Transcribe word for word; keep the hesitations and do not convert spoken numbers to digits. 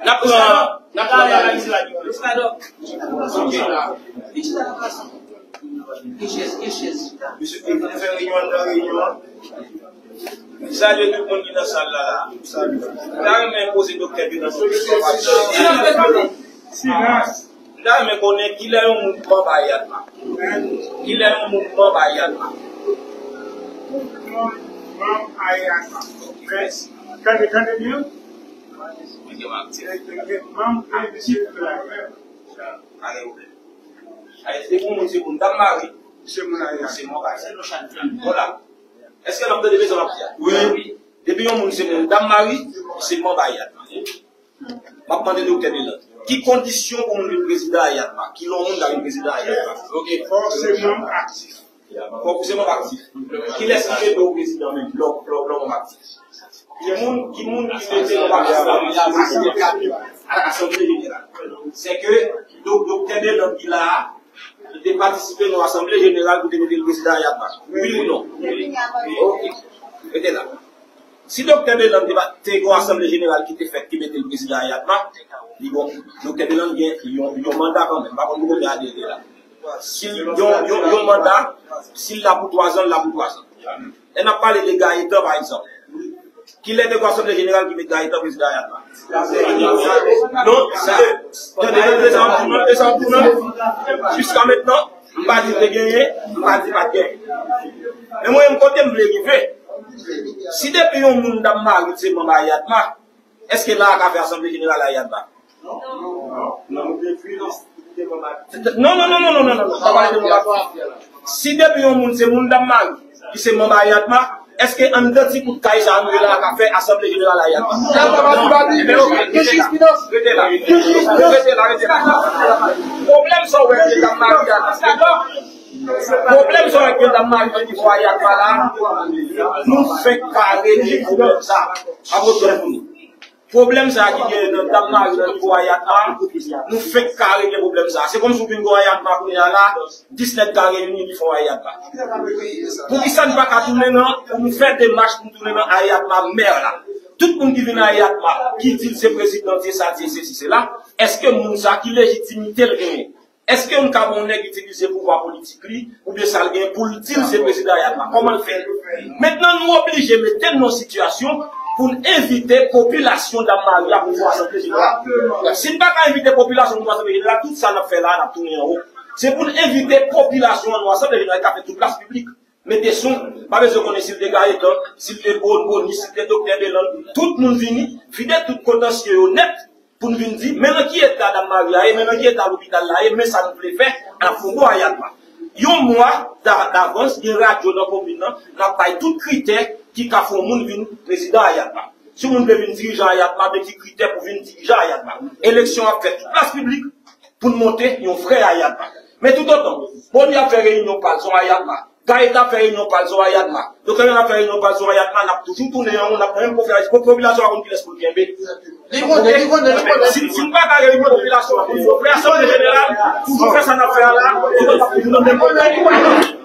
N ap pran, n ap pran bagay. Misye te fè reyinyon anndan reyinyon an. M salye tout moun ki nan sal la la. M ta renmen poze Doktè Bernard yon kesyon. M ta renmen konnen kilè yon moun manm a Yatma. Kilè yon moun manm a Yatma. Manm a Yatma. Tande, tande byen. Manm a Yatma. Depi yon moun se moun Dam Mari, se moun a Yatma. Vwala. Èske n ap tande mesaj m ap di a? Wi. Depi yon moun se moun Dam Mari, se manm a Yatma. M ap mande Doktè Beland, ki kondisyon pou moun vin prezidan a Yatma? Kilè yon moun ka vin prezidan a Yatma? Ok. Fò w se manm aktif. Fòk ou se manm aktif. Kilès ki mete w prezidan menm? Lè w, lè w, lè w manm aktif. Ki moun, ki moun ki mete w aktif? Asanble jeneral. Sèke Dok-, Doktè Beland ki la a, li te patisipe nan asanble jeneral pou te mete l prezidan a Yatma. Wi ou non? Ok. Rete la. Si Doktè Beland te pa, te gen yon asanble jeneral ki te fèt ki mete l prezidan a Yatma, li bon. Doktè Beland gen yon, yon manda kanmenm. M pa konn pou konbyen ane l te la. Si l, yon, yon, yon manda, si l la pou twazan, l la pou twazan. Lè n ap pale de Gaétan, pa egzanp. Kilè te gen yon asanble jeneral ki met Gaétan prezidan a Yatma? Non, sa, tande, tande sa w ap di m nan, tande sa w ap di m nan. Jiska mentnan, m pa di te genyen, m pa di pa t genyen. Men mwen menm kote m vle rive, si depi yon moun Dam Mari se manm a Yatma, èske la a ka fè asanble jeneral a Yatma? Non, non, non, non, non, non, non, non, non, non, non. Si depi yon moun se moun Dam Mari, ki se manm a Yatma, èske anndan ti kout kay sa a nou ye la a ka fè asanble jeneral a Yatma? Ebyen, ok, rete la, rete la, rete la, rete la. Pwoblèm sa w wè ke Dam Mari a, pwoblèm sa w wè ke Dam Mari a ki fè a Yatma la, nou fenk ka regle pwoblèm sa a. Apre tout moun. Pwoblèm sa a ki genyen nan Dam Mari nan nivo a Yatma, nou fenk ka regle pwoblèm sa a. Se kòmsi w vin gon a Yatma kounye a la, dis nèg ka reyini, li fè w a Yatma. Poukisa n pa ka tounen nan, pou nou fè demach pou nou tounen nan a Yatma mè la? Tout moun ki vin a Yatma, ki di l se prezidan, se sa, se sesi, se la, èske moun sa, ki lejitimite l genyen? Èske nou ka wè yon nèg itilize pouvwa politik li, oubyen sa l gen pou l di l se prezidan a Yatma? Kòman l fè? Mentnan, nou oblije mete n nan yon sitiyasyon pou n envite popilasyon Dam Mari a pou fè asanble jeneral. Si n pa ka envite popilasyon pou fè asanble jeneral, tout sa n ap fè la a, n ap tounen anwo. Se pou n envite popilasyon an nan asanble jeneral ki ka fè tout plas piblik. Mete son, pa bezwen konnen si l te Gaétan, si l te Bon, Boni, si l te Doktè Beland, tout moun vini, vide tout kontansye yo nèt, pou n vin di, men nan ki eta Dam Mari a ye, men nan ki eta lopital la ye, men sa nou vle fè, n ap fè yon bon a Yatma. Yon mwa da-, davans, gen radyo nan komin nan, n ap bay tout kritè ki ka fè yon moun vin prezidan a Yatma. Si yon moun vle vin dirijan a Yatma, men ki kritè pou vin dirijan a Yatma. Eleksyon ap fèt sou plas piblik pou n monte yon vrè a Yatma. Men toutotan, Boni ap fè reyinyon pa l, se yon a Yatma. Gaétan ap fè reyinyon pa l, se yon a Yatma. Doktè Leonard ap fè reyinyon pa l, se yon a Yatma. N ap toujou tounen anwo, n ap nan menm konferans. Popilasyon a konn kilès pou l kenbe. Li konnen, li konnen, li konnen. Si, si n pa ka reyini popilasyon an pou n fè yon vrè asanble jeneral, toujou fè sa n ap fè a la, nou p ap toujou nan menm pwoblèm.